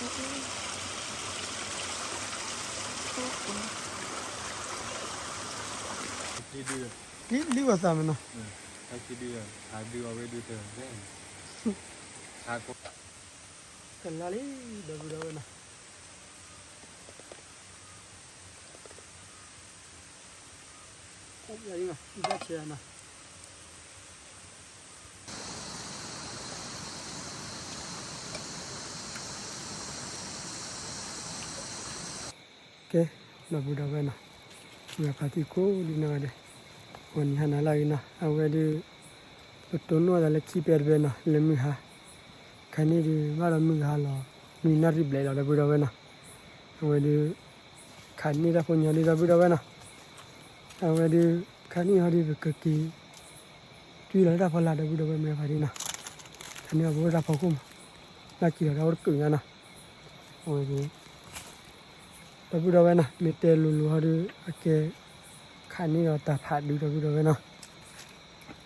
လံ လံဝဲသးမနီၤ, ကလါလံ ဒီပုၢ်ဒီဝဲၢ်နီၤ. ကဲ, ဒီပုၢ်ဒီဝဲၢ်နီၤ, မုၢ်ဂၤဖါတံၢ်ကိးဒံနီၢ်ဂၤဒဲး, ဂီၤနံၤဟါနၤလၢအဂ့ၤနီၤ, အဝဲဒုး ပတိၢ်နီၣ်သးလၢခံပဲတဘဲနီၤ လၢမုၢ်ဟါ, ခါန့ၣ်ဒုး ဘၣ်ဒီးမုၢ်ဟါလီၤ နွံနၣ်ရံၣ်ဘျဲၣ်လီၤ ဒီပုၢ်ဒီဝဲၢ်နီၤ, အဝဲဒုး ခါန့ၣ်တၢ်ဖိညီဒုး ဒီပုၢ်ဒီဝဲၢ်နီၤ, အဝဲဒုး ခါန့ၣ်ဟီဒုး ပကက့ၤ ကွံာ်လီၤလၢတၢ်ဖီလာ် ဒီပုၢ်ဒီဝဲၢ် မုၢ်ဂၤဖါတံၢ်နီၤ, ခါန့ၣ်ဟီပအိၣ်တၢ်ဖီခိၣ်မး, ဘၣ်က့ၤလီၤတၢ်အိၣ်တကုာ်ညါနီၤ, အဝဲဒုး ဒီပုၢ်ဒီဝဲၢ်နီၤ မ့ၢ်တဲလိၤလိၤဟီဒုး အကဲ ခါန့ၣ်ဒီးတၢ်ဖးဒုး ဒီပုၢ်ဒီဝဲၢ်နီၤ,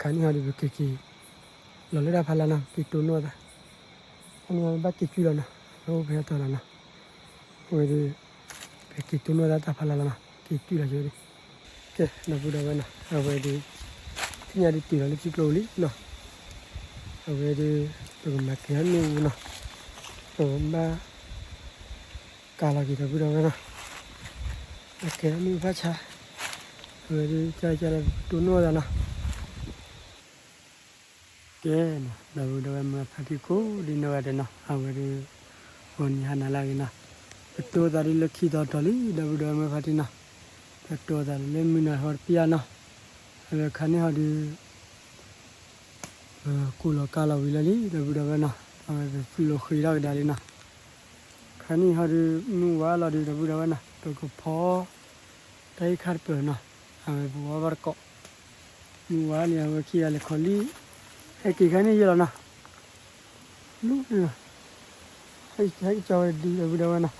ခါန့ၣ်ဟီဒုး ပကက့ၤ လီၤလၢတၢ်ဖီလာ်နီၤ က့ၤတိၢ်နီၣ်သး, ခါန့ၣ်ဟီဒုး ဘၣ်က့ၤကွံာ်လီၤနီၤ အအိၣ်ဖဲအတီၤလီၤနီၤ, အဝဲဒုး ပက့ၤတိၢ်နီၣ်သးတၢ်ဖီလာ်လီၤနီၤ က့ၤကွံာ်လီၤဆိဒုး, ကဲ ဒီပုၢ်ဒီဝဲၢ်နီၤ အဝဲဒုး သ့ၣ်ညါဒုးတုၤလီၤလၢထံကျိပူၤလံနီၤ, အဝဲဒုး ပကမၤကဲၤထီၣ်မ့ၣ်အူနီၤ, ပကဘၣ် ကၤလီၤက့ၤ ဒီပုၢ်ဒီဝဲၢ်နီၤ, အကဲၤထီၣ်မ့ၣ်အူဘၣ်ဆါ, အဝဲဒုး ကကလီၤ တိၢ်နီၣ်သးနီၤ, ကဲနီၤ ဒီပုၢ်ဒီဝဲၢ် မုၢ်ဂၤဖါတံၢ်ကိးဒံနီၢ်ဂၤဒဲးနီၤ အဝဲဒုး ဂီၤနံၤဟါနၤလၢအဂ့ၤနီၤ, ပတိၢ်သးဒုးလၢခံသီတီၤလံ ဒီပုၢ်ဒီဝဲၢ် မုၢ်ဂၤဖါတံၢ်နီၤ, ပတိၢ်သးလၢမုၢ်နၤဟီတပျၢ်နီၤ, အဝဲခါန့ၣ်ဟီဒုး ပကူၣ်လီၤကၤလီၤဝံၤလီၤလံ ဒီပုၢ်ဒီဝဲၢ်နီၤ, အဝဲပလိာ်ဃံးထီၣ်ကဒါလံနီၤ, ခါန့ၣ်ဟီဒုး မုၢ်ဝါလီၤဒုး ဒီပုၢ်ဒီဝဲၢ်နီၤ ပကဖီ တၢ်အံၤခါတပၢၢ်နီၤ, အဝဲပဝီဘၣ်တကိး, မုၢ်ဝါလံ အဝဲခံဂၤလဲၤခီလံ, ဟဲက့ၤခါန့ၣ်ယဲလီၤနီၤ, လူၤနီၤ, ဟဲက့ၤကၠီဝဲဒုး ဒီပုၢ်ဒီဝဲၢ်နီၤ,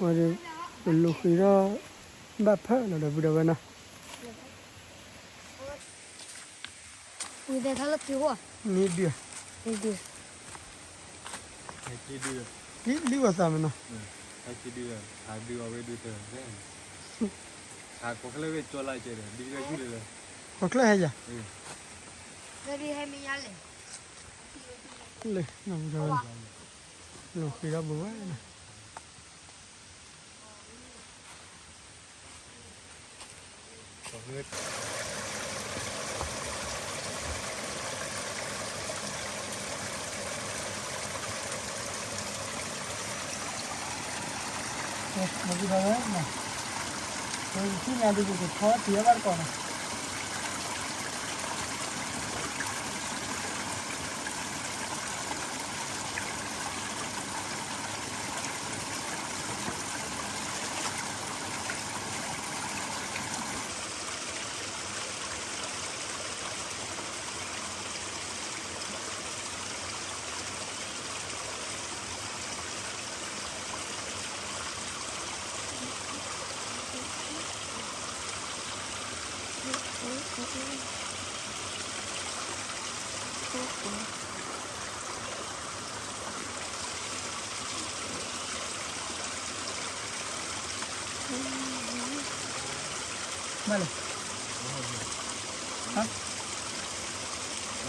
ဝဲဒုး ပလိာ်ဃံးထီၣ် ဘၣ်ဖၢလီၤ ဒီပုၢ်ဒီဝဲၢ်နီၤ မ့ၢ်ဒုး, လံ လံဝဲသးမနီၤ, လံ ဒီပုၢ်ဒီဝဲၢ်, လိာ်ဃံးထီၣ်ဘၣ်ဝဲနီၤ ဒီပုၢ်ဒီဝဲၢ်နီၤ, ပထံၣ်ညါဒုး ပကထီတ့ၢ်အီၤဘၣ်တကိးနီၤ. ဘၣ်လဲၣ်, ဟါ, ဟ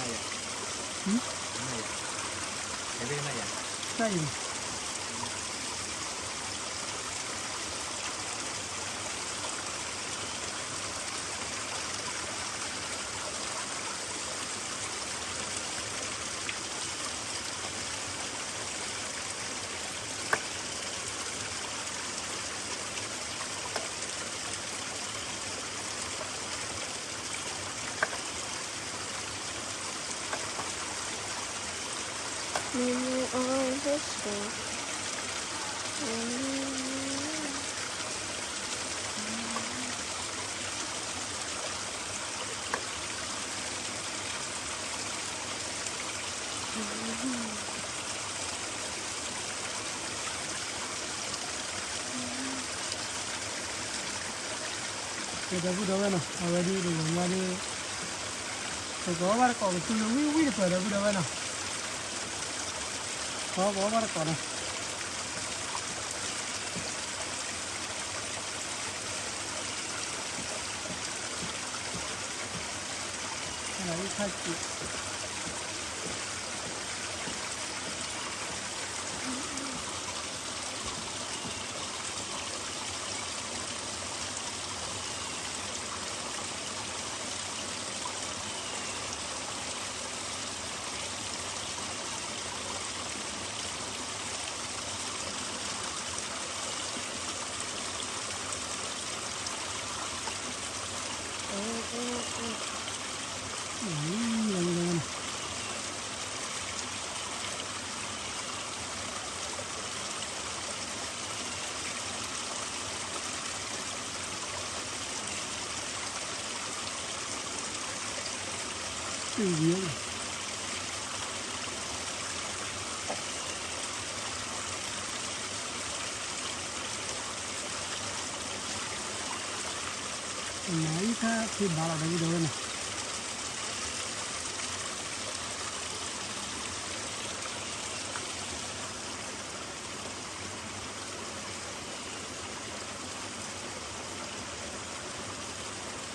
ါ, တၢ်အံၤ ကဲ ဒီပုၢ်ဒီဝဲၢ်နီၤ, အဝဲဒုးတဂီၤညါဒုး ပကအီၣ်ဘၣ်တကိးကသူလၢဝံၣ်ဝံၣ်တပၢၢ် ဒီပုၢ်ဒီဝဲၢ်နီၤ. ဘီဘီဘၣ်တကိးနီၤ. မၤအံၤခါဖံဘၣ်လီၤဒီး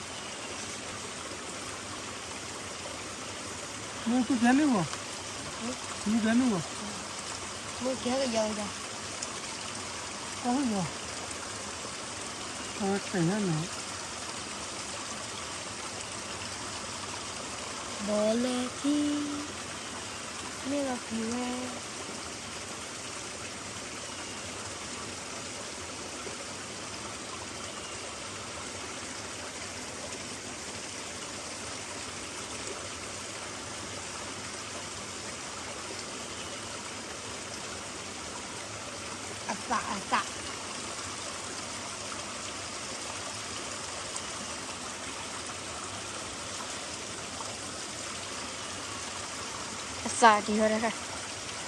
ဝံၤဒီးဝဲန့ၣ် မ့ၢ်သုကဲလုၢ်ဂီၤ, မ့ၢ်ကဲလုၢ်ဂီၤ, မ့ၢ်ကဲကယီၤကယီၤ, ကီၢ်ကယီၤ, အဝဲတဲဟဲနီၤ, ဒီးလဲၤခံ, မ့ၢ်လီၤက့ၤဝဲ အသးအသး အသးဒံးဝဲဒၣ်,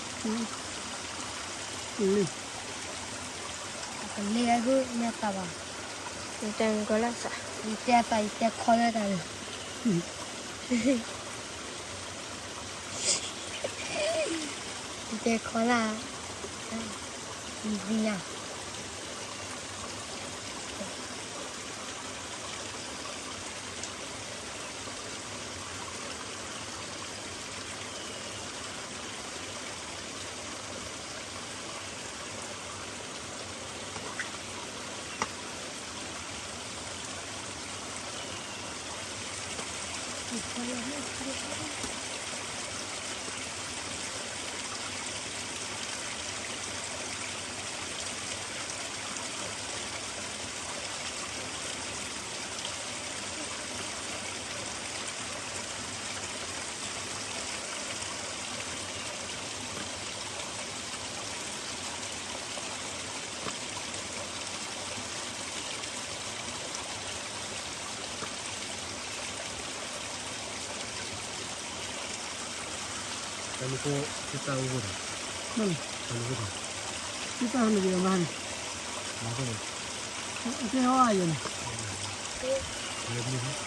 လံ, ကလ့အဂုၢ်မ့ၢ်သးဘၣ်, ယတဲမုၢ်ကီၢ်လၢအသး, ယတဲအသး ယတဲခီလၢတၢ်န့ၣ်, ယတဲခီလၢ, ယသ့ၣ်ညါ တၢ်န့ၣ်ဖိ တၢ်အိၣ်ဖှိၣ်ဒီး, တၢ်န့ၣ်ဖိဒီး, တၢ်န့ၣ်ဖိဒီး, မၤဖိန့ၣ်, အကဲဟီၣ်အယဲၢ်န့ၣ်, တၢ်န့ၣ်ဖိန့ၣ်, အတၢ်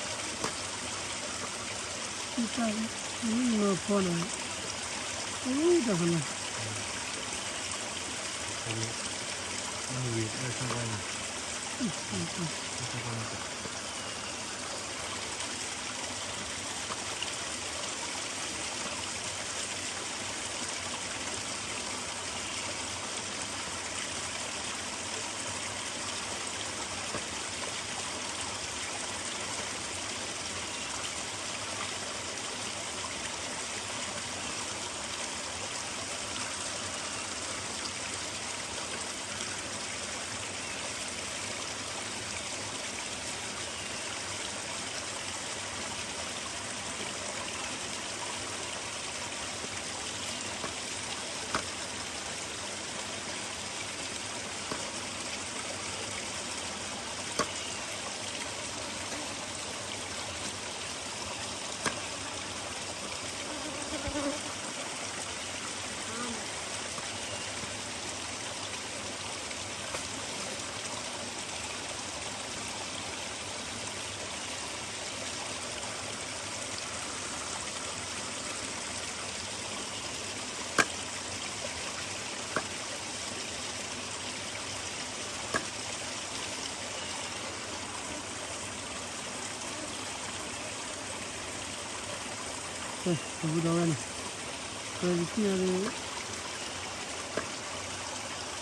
ဖဲန့ၣ်, တၢ်န့ၣ်, တၢ်န့ၣ် ဒီပုၢ်ဒီဝဲၢ်နီၤ, ပသ့ၣ်ညါလၢ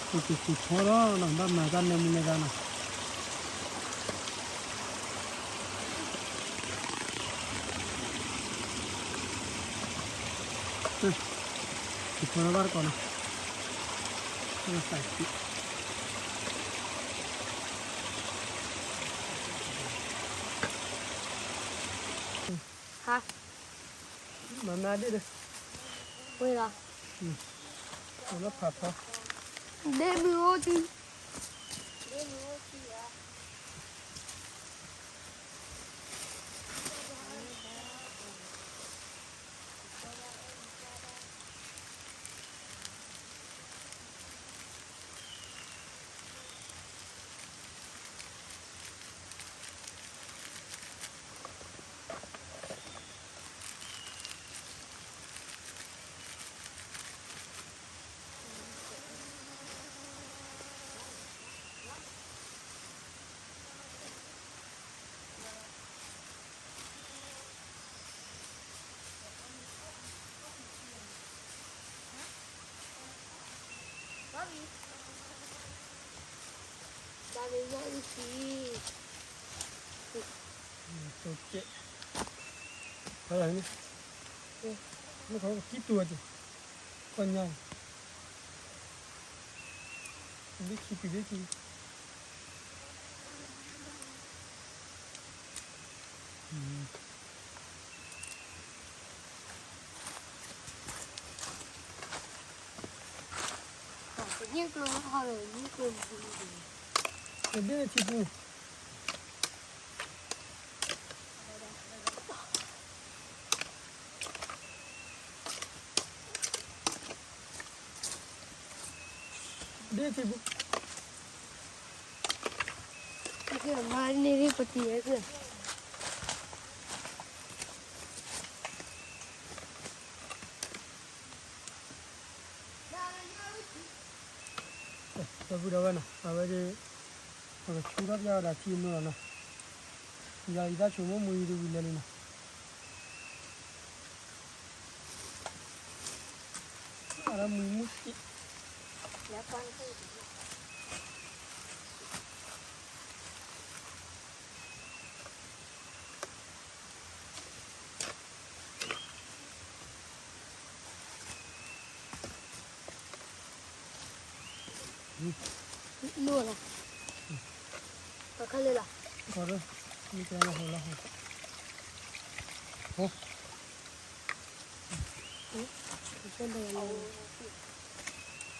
ပကက့ၤဖီလီၤနီၤ, ဘၣ်မၤတၢ်နၢမူနဒါနီၤ. က့ၤဖီလီၤဘၣ်တကိးနီၤ, ဘၣ်သးက့ၤ ဟါ, မၤမၤဒ့ၣ်ဒီး, ဝ့ၢ်လီၤ, လၢဖးဖီ, ဒ့မုၢ်အိၣ်တံၢ်, ဒ့မုၢ်အိၣ်တံၢ်ဧါ. ဘၣ်မံ, ဘၣ်မံညၣ်အုၣ်ထံ, တိကဲး, ဖဲလၢန့ၣ်, နခီကံတူၤအက့ၤ, ကီၢ်ညါ, ဘ့ၣ်ခံတုၤဘ့ၣ်ခံ ညၣ်ကျိ, ညၣ်ကျိ, ဘ့ၣ်ထံပူၤ, ဘ့ၣ်ထံပူၤ, မၤန့ၢ်ပတံၤဝဲ, ဒီပုၢ်ဒီဝဲၢ်နီၤ, အဝဲဒၣ် ပကဆူထီၣ်ပျၢ်ဝဲဒၣ်ထံအနိလီၤနီၤ, ယၤယတၢ်ဆိကမိၣ်မူယံၤတဝံၤလၢာ်လံနီၤ, အဒီးမူမူတံၢ် နအိၣ်လီၤ, ပခါလၢလီၤ, ပှၤလၢ မ့ၢ်ကဲလီၤဟိလီၤဟိ, ဟိ,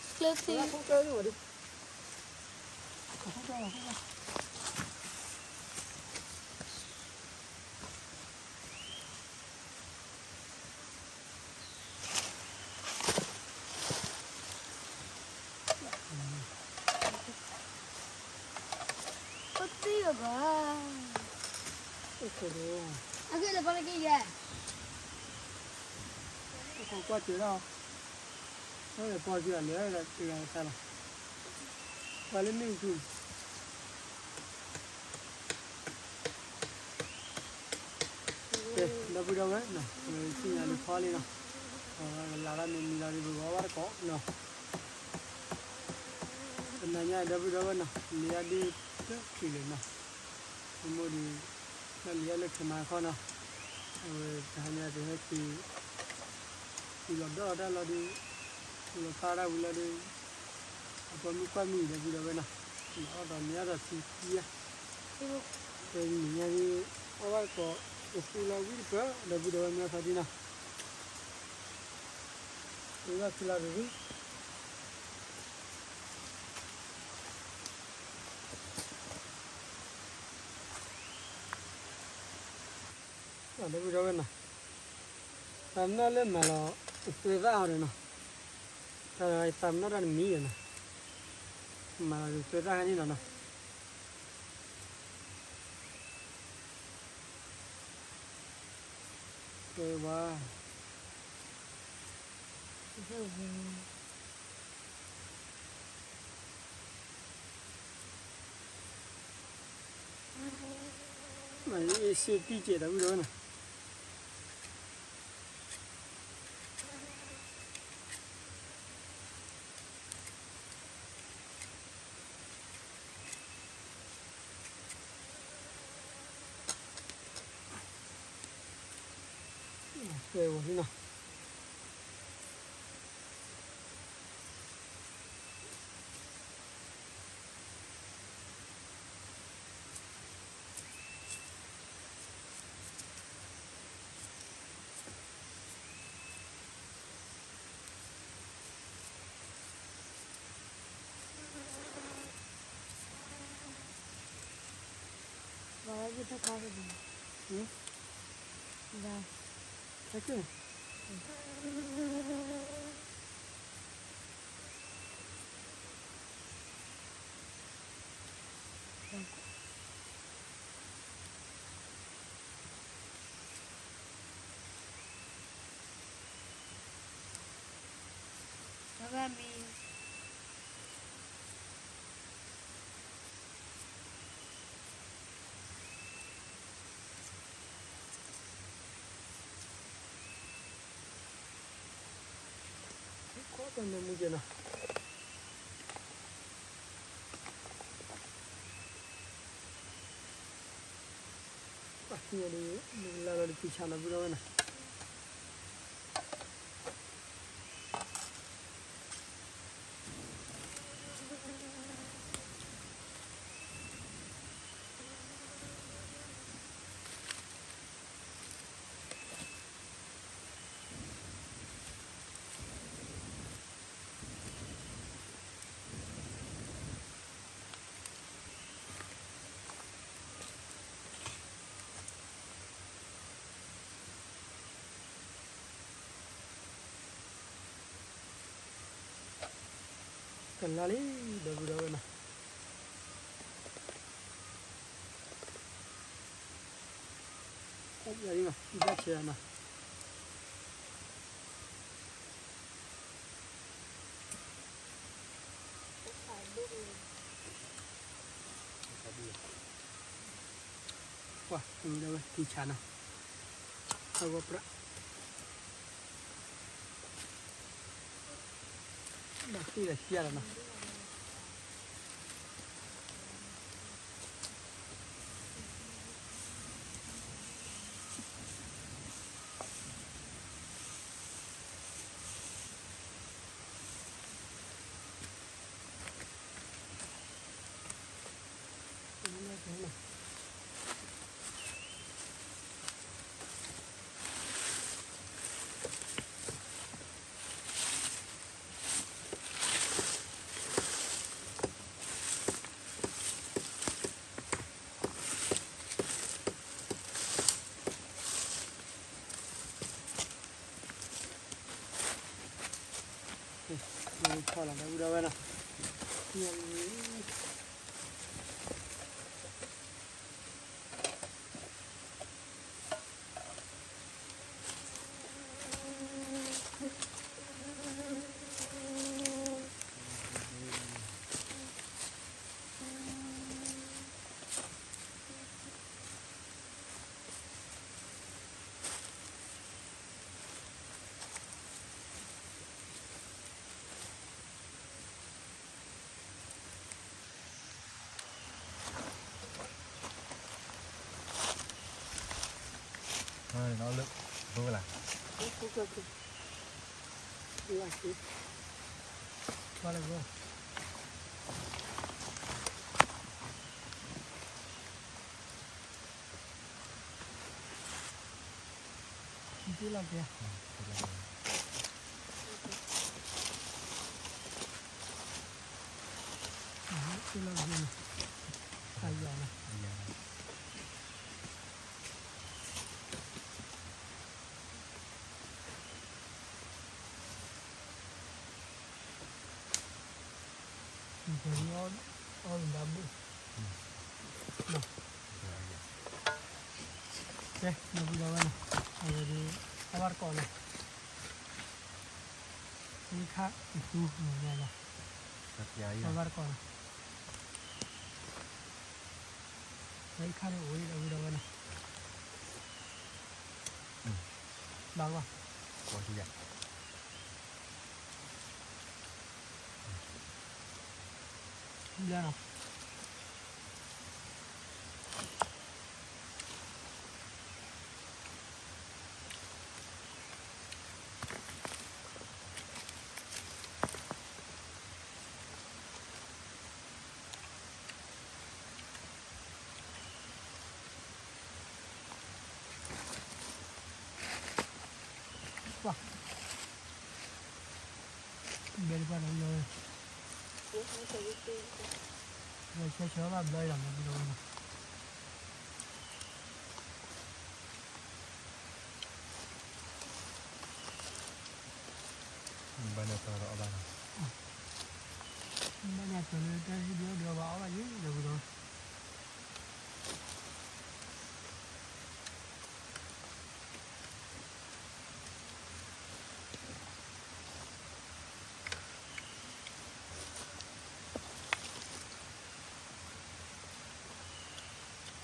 ကျၢၢ်သံ ကသံၣ်ဘၣ်, အဂ့ၢ်လၢပှၤလၢက့ၤယဲ, ကွၢ်စၢၤဒၣ်, ပှၤက့ၤအလဲၤတဂၤတခါလီၤ, ပှၤလၢမ့ၢ်ထူ ကဲ ဒီပုၢ်ဒီဝဲၢ်နီၤ, ပသ့ၣ်ညါလၢဖီလံနီၤ, လၢတၢ်မံၤမံၤလီၤဒ်ပဂီၢ်ဘၣ်တကိးနီၤ, တနၤညါဒီပုၢ်ဒီဝဲၢ်နီၤ, လံာ်အါဒ့တချုးလဲၣ်နီၤ, အမိၢ်ဒီး လၢလံာ်အါလၢခဲမၤခီနီၤ, အဝဲတဟါညါတဟဲက့ၤ တုၤလီၤဒီးတၢ်လီၤဒီး, တုၤလီၤဖးတၢ်ဝံၤလီၤဒီး, အပိာ်မုၣ်ကွၢ်မုၢ်ဒီပုၢ်ဒီဝဲၢ်နီၤ, အီၣ်ဒီးမ့ၢ်အီၣ်ဒီးထံကံဧါ, တနံၤညါဒ် အီၣ်ဘၣ်တကိး ကသူလီၤဝံၣ်တပၢၢ် ဒီပုၢ်ဒီဝဲၢ်မ့ၢ်အီၣ်ဖးဒံနီၤ, ဝံၣ်ဘၣ်ဖံလီၤတရံး ဒီပုၢ်ဒီဝဲၢ်နီၤ, တၢ်မနီၣ်လၢမၤလီၤ သွဲသၣ်အီၤဒီးနီၤ, တၢ်တၢ်မနီၣ်တၢ်တမံၤဒီးနီၤ, မၤလီၤသွဲသၣ်ခါန့ၣ်လီၤနီၤ, သွဲဝါ မ့ၢ်စ့တံၢ်ကဲးတၢ်ဝံၣ်ဒီးနီၤ, ဝဲဝဲလံနီၤ. ပှၤခံဂၤဒီး နကလၢလီၤတက့ၤဆၣ်နီၤ ပုၢ်ဒီဝဲၢ်နီၤ. ကလါလံ ဒီပုၢ်ဒီဝဲၢ်နီၤ. အိၣ်ယၤလံနီၤ အံၤဘၣ်ဆဲးနီၤ. ပှၤ အဝဲဒၣ်ဝဲ က့ၤဆၣ်နီၤ အဂီၢ်ပြး ဘၣ်တ့ၢ်လၢဆံးလီၤနီၤ. ထီၣ်လီၤ ဒီပုၢ်ဒီဝဲၢ်နီၤ. ကဲ နပုၢ်ဒီဝဲၢ်နီၤ, အဝဲဒၣ် အဘၣ်တကိးနီၤ, ဝံခါအသူနီၤ, အဘၣ်တကိးနီၤ, ဝံခါန့ၣ်အိၣ်ဒီး နပုၢ်ဒီဝဲၢ်နီၤ, ဘၣ်ကွၢ် လၢနီၤ. ဘဲတပှၢ်ဒီးလီၤ, ဆၢဆၢဘၣ်ဘျီအံၤလီၤ မၤဘျီဝဲလီၤ. ဘၣ်န့ၣ်တီၤဒီးအီၣ်ဘၣ်လီၤ, ဘၣ်န့ၣ်တီၤလၢတၢ်ဟ့ၣ်ဒုးအီၣ်ဒုးအီၣ်ဘၣ်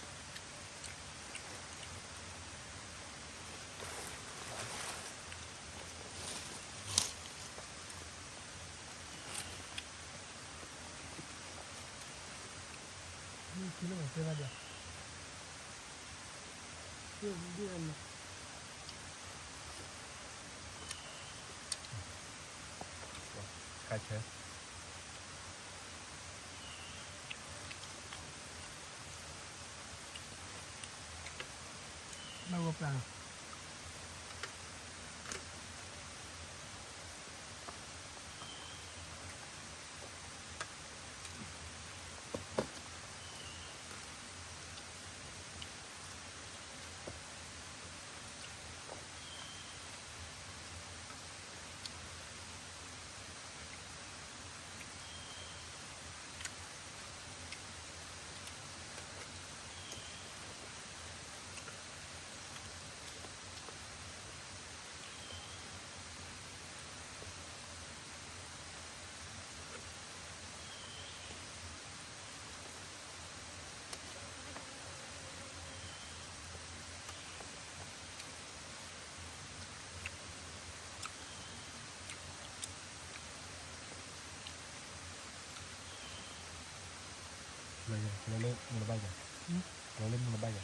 အီၣ်ဘၣ်ယံၤဒီးဝံၤဒီး ခါဆၢ ဘၣ်ဂီၤပျၢ်လီၤ. လၢမူလဘၣ်ယၤ, လၢမူလဘၣ်ယၤ.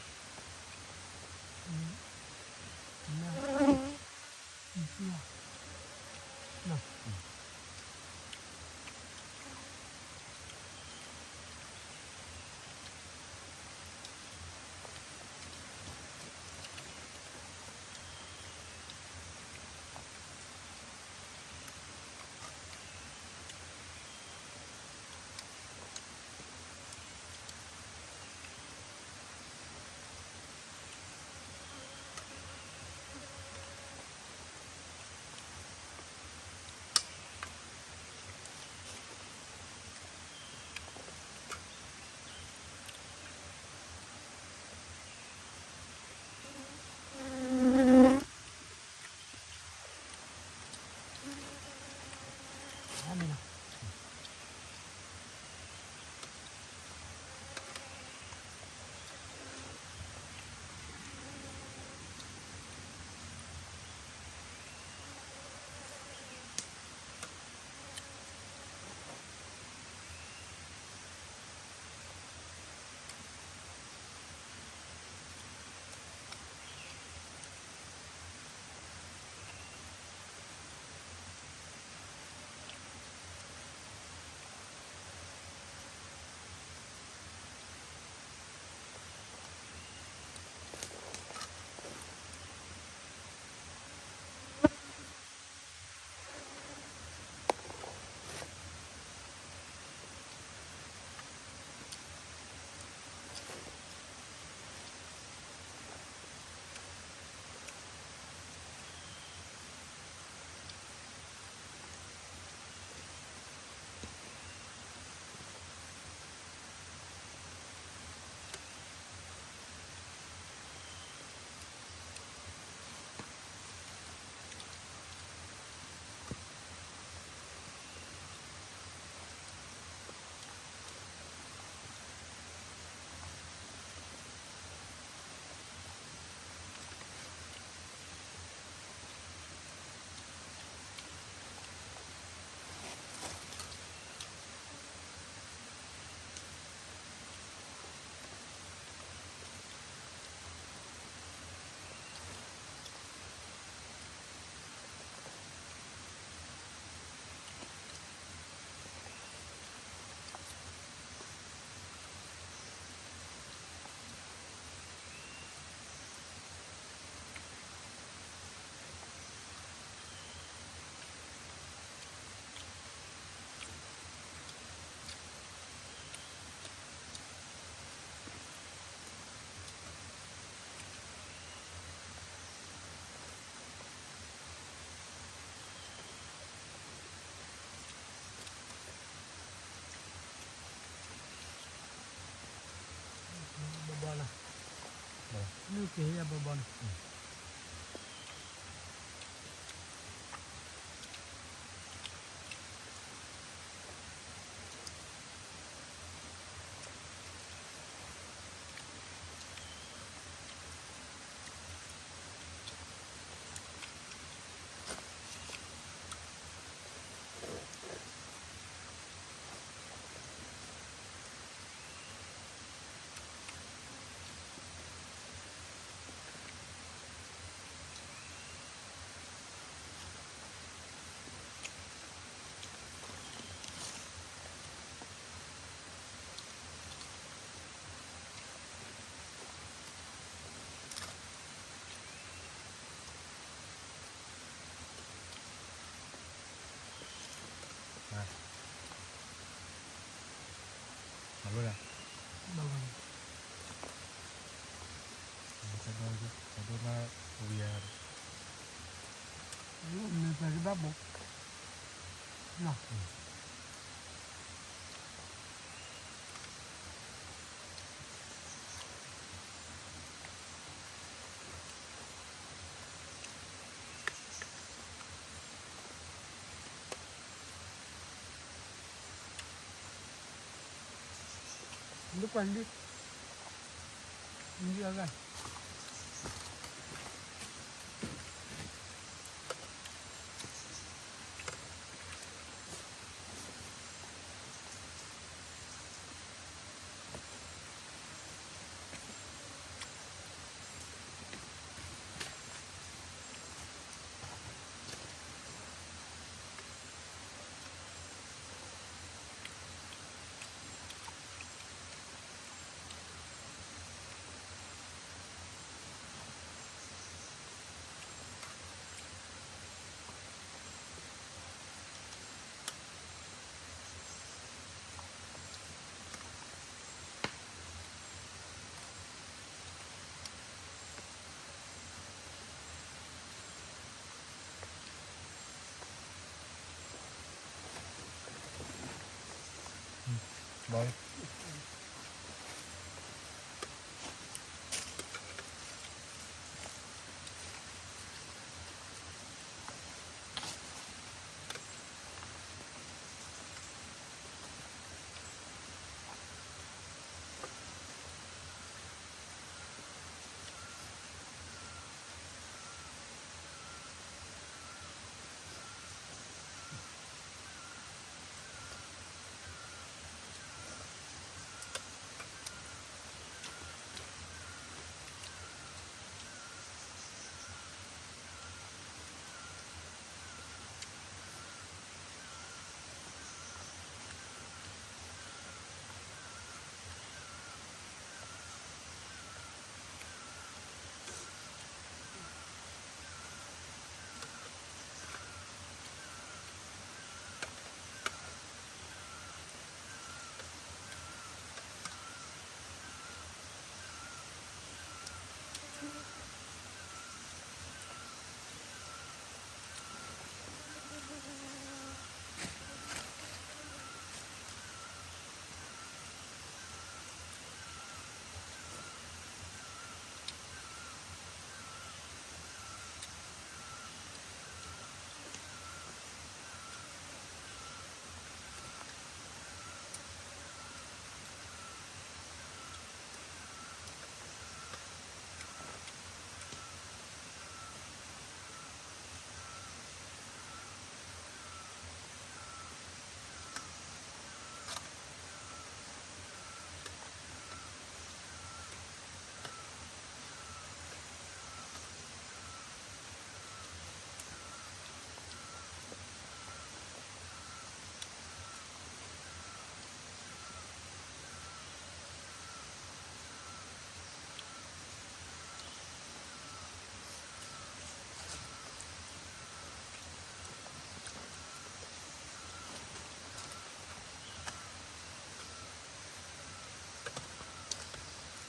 က့ၤယဘီဘီန့ၣ်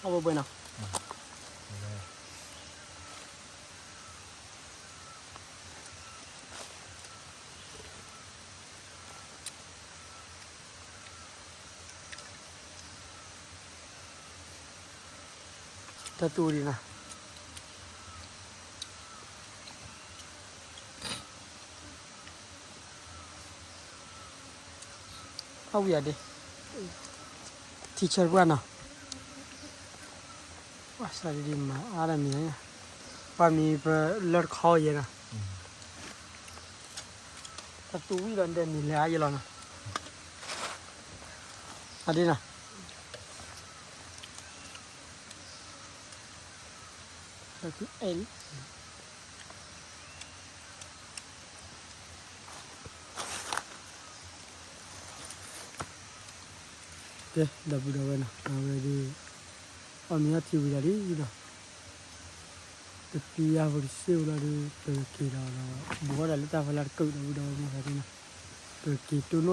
အိၣ်ဘှံးဘှဲနီၤ. တၢ်သူၣ်ဒံးနီၤ. အဝံၤအဒ့, ထံဆၢတပှၢ်နီၤ, ပှၤစးဒ်မၤအါဒၣ်မံၤ, ပှၤမံၤပလၢတခီယဲနီၤ, တတူၢ်ဝံၤဒီးဒဲးမံၤလဲၤအါယဲလီၤနီၤ, အဒ့နီၤ, အဲ ကဲ ဒီပုၢ်ဒီဝဲၢ်နီၤ, အဝဲဒၣ် အီၣ်မ့ၤအီထံဝံၤဒီးလံနီၤ, တပျၢ်ဖိတစ့ၢ်ဖိလီၤဒီး ပက့ၤဒီး ဘှီဒီးလၢတၢ်ဖီလာ်တကုာ် ဒီပုၢ်ဒီဝဲၢ်မ့ၢ်ဖဲန့ၣ်နီၤ, ပက့ၤတိၢ်နီၣ်သးတီတီတီတီနီၤ,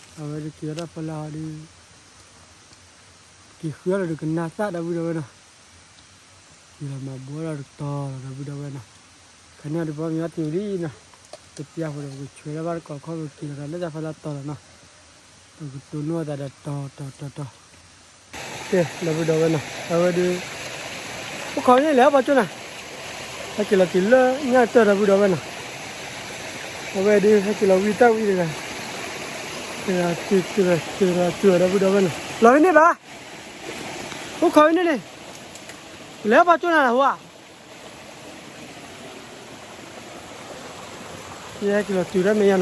အဝဲဒၣ်က့ၤဝဲဒၣ်ဖီလာ်ဟီဒီး က့ၤဃုအီၣ်လီၤဒီးကနၣ်သၣ် ဒီပုၢ်ဒီဝဲၢ်နီၤ, က့ၤလီၤမၤဘှီဒီးတတီၤလီၤ ဒီပုၢ်ဒီဝဲၢ်နီၤ, ခါန့ၣ်ဒီးပီၢ်မ့ၢ်အီထံဝံၤလံနီၤ, တပျၢ်ဖိဒီးပကဆွဲလၢဘၣ်တကိးခီ ပက့ၤလီၤဒီးလၢတၢ်ဖီလာ်တီၤလီၤနီၤ, ပကတိၢ်နီၣ်သးဒီးတီတီတီတီ ကဲ ဒီပုၢ်ဒီဝဲၢ်နီၤ, အဝဲဒၣ် အိၣ်ခိးန့ၣ်လဲၤအီၣ်ပှၤကၠိနၤ, ဟဲက့ၤလီၤတုၤလၢညၣ်တၢၢ် ဒီပုၢ်ဒီဝဲၢ်နီၤ,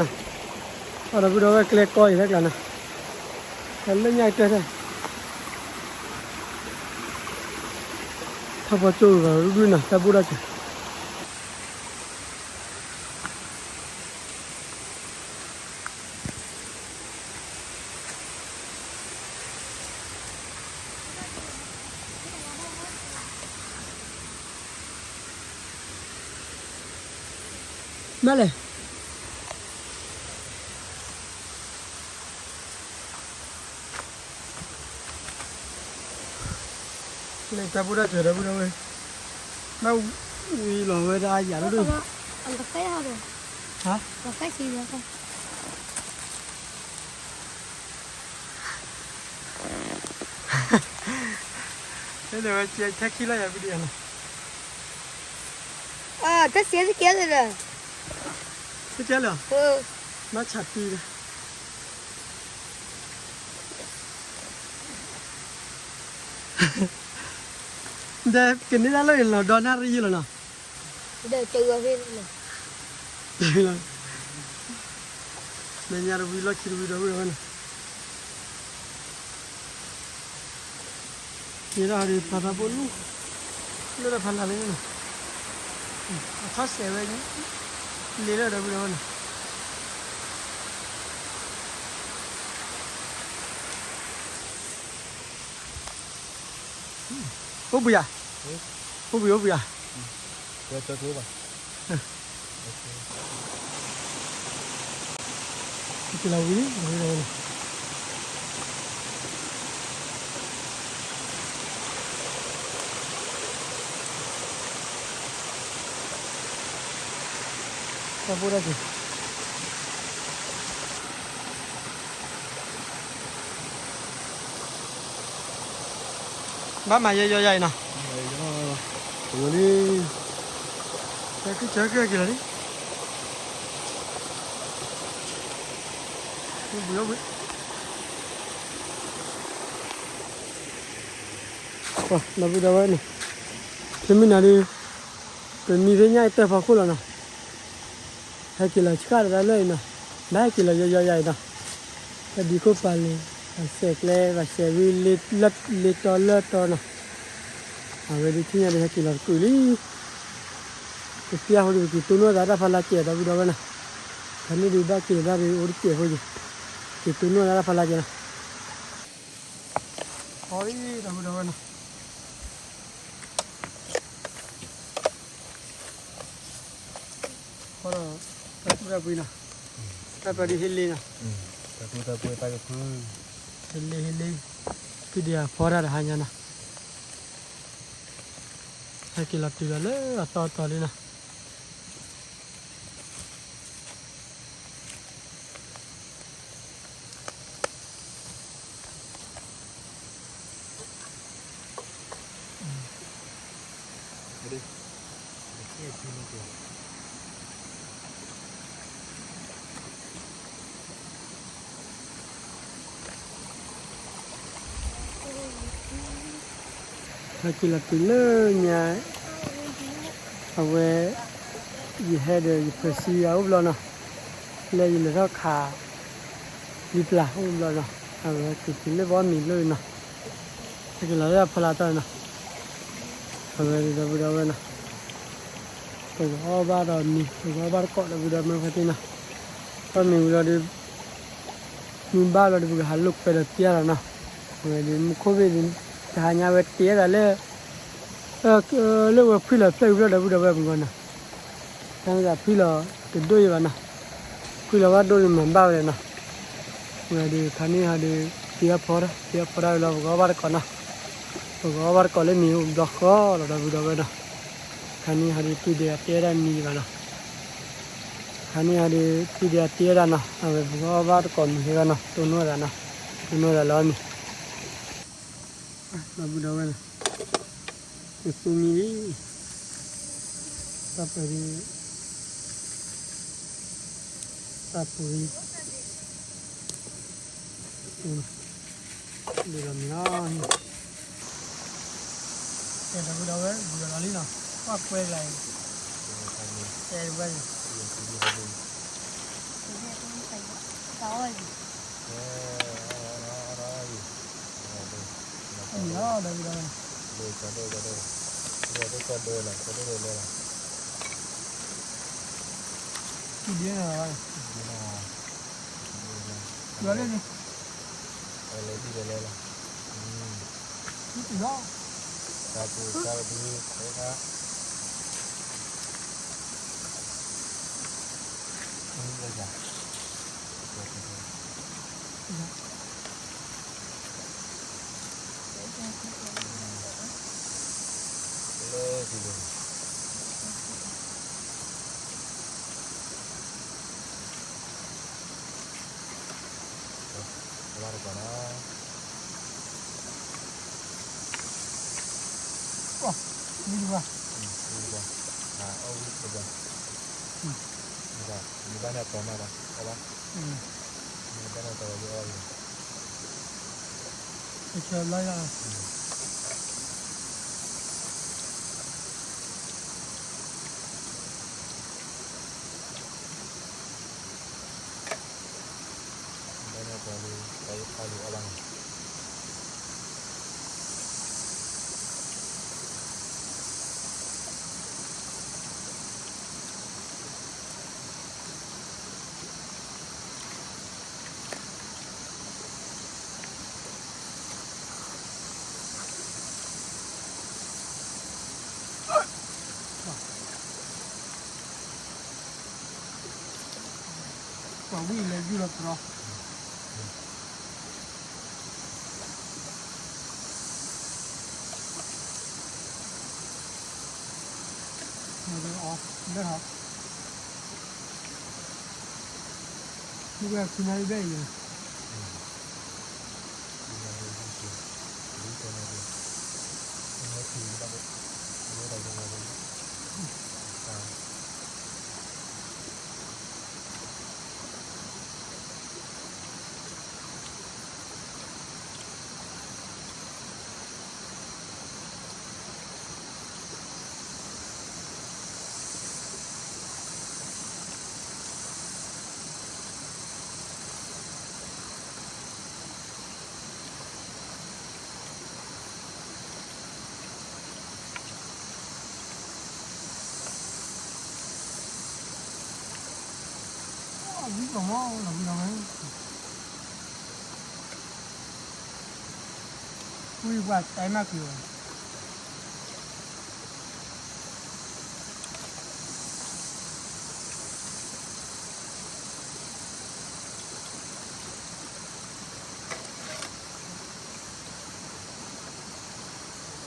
အဝဲဒၣ်ဟဲက့ၤလီၤဝံတၢ်ဝံတဂၤ, တဂၤတုၤတဂၤတုၤတဂၤတုၤ ဒီပုၢ်ဒီဝဲၢ်နီၤ, လီၤဖဲန့ၣ်ဘၣ်, အိၣ်ခိးဖဲန့ၣ်န့ၣ်, လဲၤအီၣ်ပှၤကၠိနၤလၢဟိဧါ ယဟဲက့ၤလီၤတုၤတၢ်မဲာ်ညါနီၤ, အဒီပုၢ်ဒီဝဲၢ်ကျဲကီအံၤတၢ်ကျါနီၤ, လၢညၣ်ကတၢၢ်ထဲ, ထီၣ်ပှၤကၠိဂၤဂၤနီၤ တၢ်ဘိၣ်တၢ်စၢၤ မ့ၢ်လဲၣ်, လၢတၢ်ဘိၣ်တၢ်စၢၤ ဒီပုၢ်ဒီဝဲၢ်, ဘၣ်ဝံၤလီၤဝဲဒၣ်အယၤလီၤဒၣ်, ဟါ တဲဝဲထဲခံလီၤယၤ ပဒံးနီၤ, တၢ်စဲတကဲလၢာ်, တကဲလၢာ်, မၤဆးတံၢ်လီၤ, ဒီးကန့ၢ်တၢ်လၢယလီၤဒီနၣ်ရံၣ်လီၤနီၤ, ဒီးတဂၤဖဲ လၢညါတဝံၤလီၢ်ခံတဝံၤ ဒီပုၢ်ဒီဝဲၢ်နီၤ, ယဲဒၣ်ဟီဒုး ဖျါထီဘိၣ်လံ, လၢတၢ်ဖီလာ်လံနီၤ, အထီၣ်စဲးဝဲ, လ့လၢ ဒီပုၢ်ဒီဝဲၢ်နီၤ, အိၣ်ဘှံးဧါ, အိၣ်ဘှံး အိၣ်ဘှံးဧါ, ဝဲကၠီက့ဘၣ် ကလီၤဝံၤလံ, တၢ်ဘိၣ်တၢ်စၢၤ ဘၣ်မၤယဲယီယၤအံၤနီၤ, လံ, ကကကကလီၤလံ, ဒီပုၢ်ဒီဝဲၢ်န့ၣ်, တမ့ၢ်နၤဒုး, ပမံဖဲညၣ်အတၢၢ်ဖီခိၣ်လီၤနီၤ, ဟဲက့ၤလီၤဆှၣ်တၢ်လၢအံၤနီၤ, ဘၣ်ဟဲက့ၤလီၤယီယီယၤအံၤနီၤ, တၢ်ဒံခိၣ်ပာ်လၢ, ဘၣ်စဲးကျဲ ဘၣ်စဲးဝံလ့တီလၢတီနီၤ, အဝဲဒုးထံၣ်ညါဒုးဟဲက့ၤလီၤတကုာ်လံ, ကပျၢ်ဖိဒုးက့ၤတိၢ်နီၣ်သးတၢ်ဖီလာ်ကဲး ဒီပုၢ်ဒီဝဲၢ်နီၤ, ခါန့ၣ်ဒုးဘၣ်က့ၤတၢ်ဒုးအိၣ်တစဲးဖိယံၤ, က့ၤတိၢ်နီၣ်သးတၢ်ဖီလာ်ကဲးနီၤ အီၤလံ ဒီပုၢ်ဒီဝဲၢ်နီၤ, ဃီဒီး တၢ်ကူတၢ်ပှ့ၤနီၤ, တၢ်ပှၤဒုးဟ့လ့နီၤ, တၢ်ကူတၢ်ပှ့ၤတၢ်ကဖု, ဟ့လ့ဟ့လ့, ဖံဒံးအဖီတၢ်တဟါညါနီၤ, ဟဲက့ၤလီၤတုၤလီၤလၢအသီအတီၤလံနီၤ. က့ၤလီၤတုၤလၢညါ, အဝဲ, ယဟဲဒီးယဖၢဆံအအိၣ်ဘျီနီၤ, လၢယလဲၤထီၣ်ခး လံပျၢ်အိၣ်ဘျီနီၤ, အဝဲက့ၤတုၤလၢပအီၣ်မ့ၤလၢနီၤ, ဟဲက့ၤလီၤလၢအဖီလာ်တၢ်နီၤ, အဝဲဒီပုၢ်ဒီဝဲၢ်နီၤ, ပကအီၣ်ဘၣ်ဒီးမ့ၤ ပကအီၣ်ဘၣ်တကိးဒီပုၢ်ဒီဝဲၢ်မ့ၢ်ဖဲသ့ၣ်နီၤ, အီၣ်မ့ၤဝံၤလီၤဒီး မုၢ်ဘၣ်လီၤဒီး ပကဟးလိာ်ကွဲဒီးတ့အီၣ်တၢ်နီၤ, အဝဲဒီးမူခိၣ်ဘ့ၣ်ဒီး တဟါညါဝဲတ့အီၣ်တၢ်လၢ လၢဝဲဖှံလီၤဖျၢၣ်အံၤဘျီဒီပုၢ်ဒီဝဲၢ်ပဂီၢ်နီၤ, တၢ်မ့ၢ်သးဖှံလီၤတဒိၣ်အံၤဘၣ်နီၤ, ဖှံလီၤဘၣ်ဒိၣ်ဒီးမၤဘၣ်ဝဲဒၣ်နီၤ, ဝဲဒီးခါန့ၣ်ဟီဒီး တ့အီၣ်ဖီတၢ် တ့အီၣ်ဖီတၢ်ဝံၤလီၤ ပကအီၣ်ဘၣ်တကိးနီၤ, ပကအီၣ်ဘၣ်တကိးလၢမ့ၤအိၣ်ဘျီဃီလီၤဒီပုၢ်ဒီဝဲၢ်နီၤ, ခါန့ၣ်ဟီဒီး ပံၤဒဲးအတ့ဒၣ်မံၤဘၣ်နီၤ, ခါန့ၣ်ဟီဒီး ပံၤဒဲးအတ့ဒၣ်နီၤ, အဝဲပကအီၣ်ဘၣ်တကိးမ့ၤဟဲဂီၢ်နီၤ, တိၢ်နီၣ်သးနီၤ, တိၢ်နီၣ်သးလၢအီၣ်မ့ၤ ဒီပုၢ်ဒီဝဲၢ်နီၤ, ကသူမံလံ, တၢ်ပှဲၤဒံး, တၢ်ပှဲၤဒံး, ဒ်သိးမံၤလီၤ, ကဲ ဒီပုၢ်ဒီဝဲၢ် ဂုၤလီၤလီၤလံနီၤ, ကွၢ်ကွဲကျါအံၤ, ကဲဝဲအံၤ မံၤလီၤ ဒီပုၢ်ဒီဝဲၢ်, ဒ်န့ၣ်လီၤ, ဒ်န့ၣ်လီၤ, ဝါတကီးနီၤ, ဝံၤတဘၣ်, ဝံၤတဘၣ်, အီၣ်ဝံၤတဘၣ်, မ့ၢ်ဘၣ်န့ၣ်အတီၤမးဘၣ်, အီၣ်ဘၣ်, မ့ၢ်ဘၣ်န့ၣ်အတီၤဘၣ် ယအီၣ်ဝံၤလီၤ, အဆၢဘျါယၤ ဘၣ်န့ၣ်အတီၤလံ တၢ်ယဖးလံအီၣ်ဘၣ်န့ၣ် ပှၤဝံၣ်လဲၤယုၢ်လီၤသရီ လၢဟီ မ့ၢ်ဝဲခူနၢ်ဘဲၣ်အံၤ ဝံၤကီးမး လီၤဝံၤလီၤဝဲ ဝံၤပှၤတဲမးက့ၤဝဲ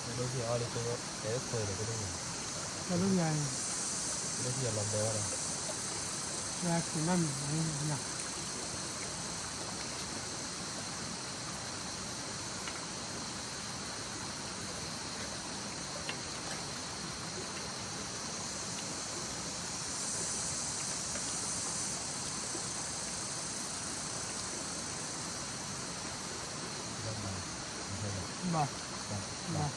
ကဒိၣ်ဖံးအီၤလၢကဒိၣ်, တဲခွဲးဒီးကဒိၣ်န့ၣ်, ကဒိၣ်ဖံးအီၤလီၤဘဲဝဲဒီး, ဝဲခူနၢ်မံၤနၤ ဘၣ်, ဘၣ်,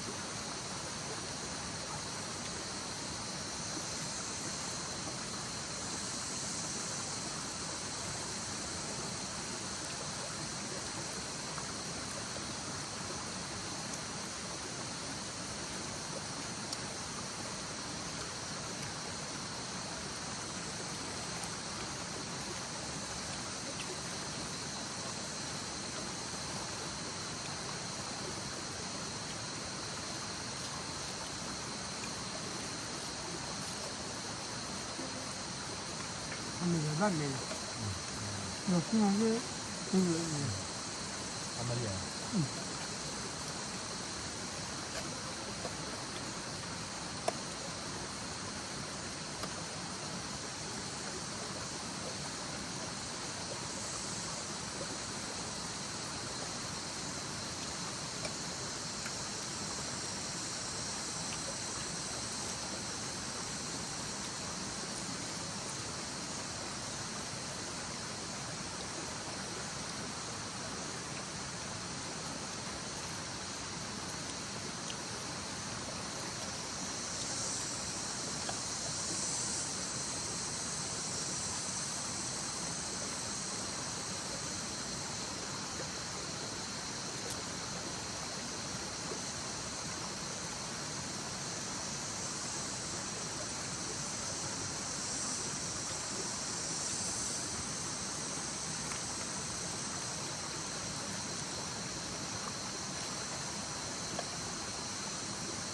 မ့ၢ်ဘၣ်မ့ၢ်လီၤ, ဒီးသ့ၣ်ညါက့ၤ, သ့ၣ်ညါ, အမလီၤ.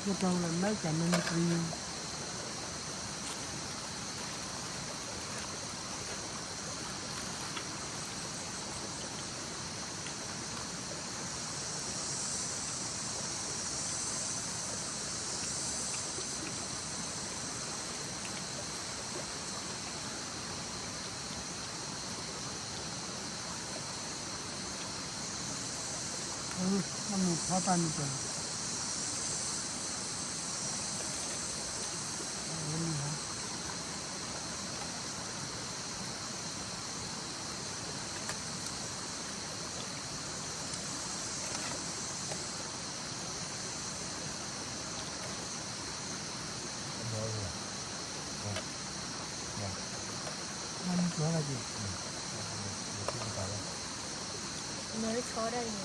ယကလၢမဲကမနတရံ အမ့ၢ်ဖးပာ်န့ၣ်တၢ်, မ့ၢ်လီၤ, မ့ၢ်လီၤ.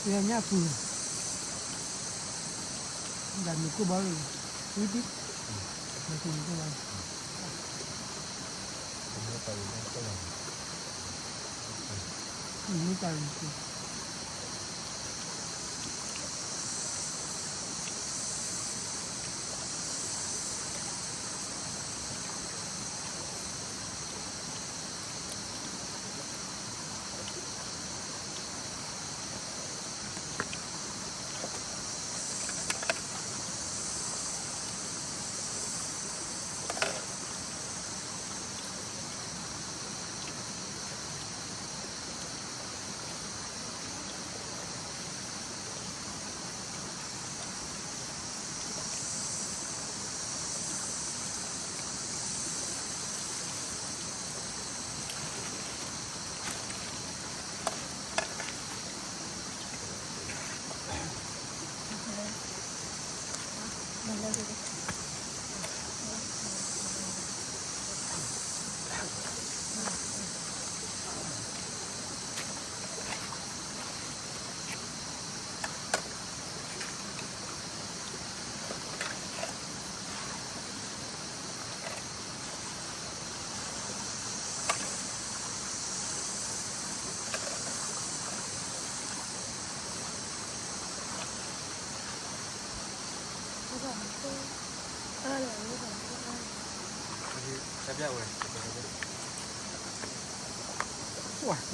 ညၣ်ပူၤ, ဒၣ်မ့ၢ်ကိၢ်ဘၣ်, ဝံၤဒံး, မ့ၢ်ကိၢ်ဘၣ်, မ့ၢ်ကိၢ်ဘၣ်, မ့ၢ်ကိၢ်ဘၣ်.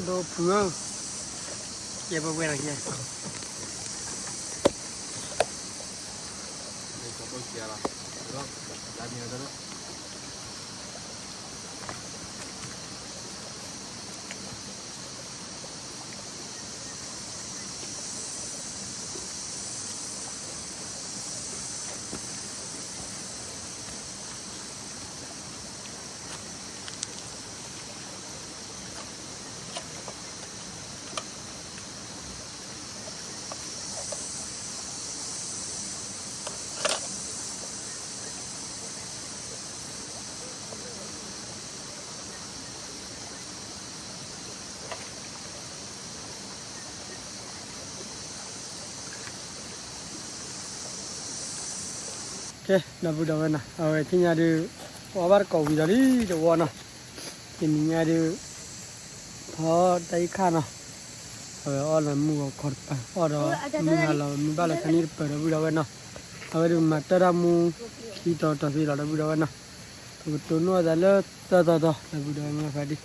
ဒိဖုဧၢ, ကဲပဝဲလီၤကဲ. ကဲ ဒီပုၢ်ဒီဝဲၢ်နီၤ, အဝဲသ့ၣ်ညါဒုး ပအီၣ်ဘၣ်တကိးဝံၤဒီးလံတဝီနီၤ, တနံၤညါဒုး ဖီတၢ်အံၤခါနီၤ, အဝဲအီၣ်လီၤမုၢ်ဂီၤခီတပၤ အီၣ်ဒီး မုၢ်ဟါလီၤမုၢ်ဘၣ်လီၤခါန့ၣ်တပၤ ဒီပုၢ်ဒီဝဲၢ်နီၤ, အဝဲဒုးမၤတၢ်တၢ်မူ ခံတီၤတီၤသ့လီၤ ဒီပုၢ်ဒီဝဲၢ်နီၤ, ပကတိၢ်နီၣ်သးလၢသၢသီတီၤ ဒီပုၢ်ဒီဝဲၢ်မုၢ်ဖါတံၢ်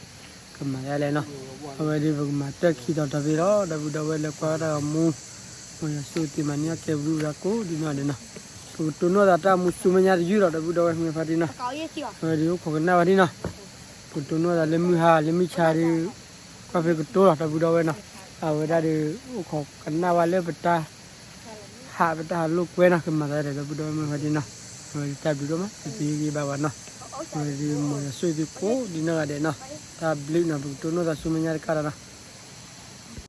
ကမၤဒ်လဲၣ်နီၤ, အဝဲဒုးပကမၤတၢ်ခံတီၤတီၤသ့လီၤ ဒီပုၢ်ဒီဝဲၢ်လၢကွၢ်တၢ်ဂီၤမူ မ်ယွၤဆိၣ်ဂ့ၤသုမၤန့ၢ်အီၣ်ကဲဘျုးဒၣ်ကိးဒ်နီၢ်ဒဲးနီၤ, ပကတိၢ်နီၣ်သးတၢ်မူဆူမဲာ်ညါတယုၢ်လီၤ ဒီပုၢ်ဒီဝဲၢ်မုၢ်ဖါတံၢ်နီၤ, အဝဲဒုးအိၣ်ခိးကနၣ်ဝဲဒၣ်နီၤ, ပကတိၢ်နီၣ်သးလၢမုၢ်ဟါလၢမုၢ်ဆါဒုး ကွၢ်ဖဲကတိၤလီၤ ဒီပုၢ်ဒီဝဲၢ်နီၤ, အဝဲဒၣ်ဒုး အိၣ်ခိးကနၣ်ဝဲလၢပတၢ် ဟးပတၢ်ဟးလိာ်ကွဲနီၤ ကမၤသးဒ်လဲၣ် ဒီပုၢ်ဒီဝဲၢ်မုၢ်ဖါတံၢ်နီၤ, အဝဲဒုးတၢ်ဘျုးဒိၣ်မး သုဟ့ၣ်ဂံၢ်ဘါဘၣ်နီၤ, အဝဲဒုးမ်ယွၤဆိၣ်ဂ့ၤသုကိးဒ်နီၢ်ဂၤဒဲးနီၤ, တၢ်ဘျုးနီၤ ပကတိၢ်နီၣ်သးဆူမဲာ်ညါတကးဒီးနီၤ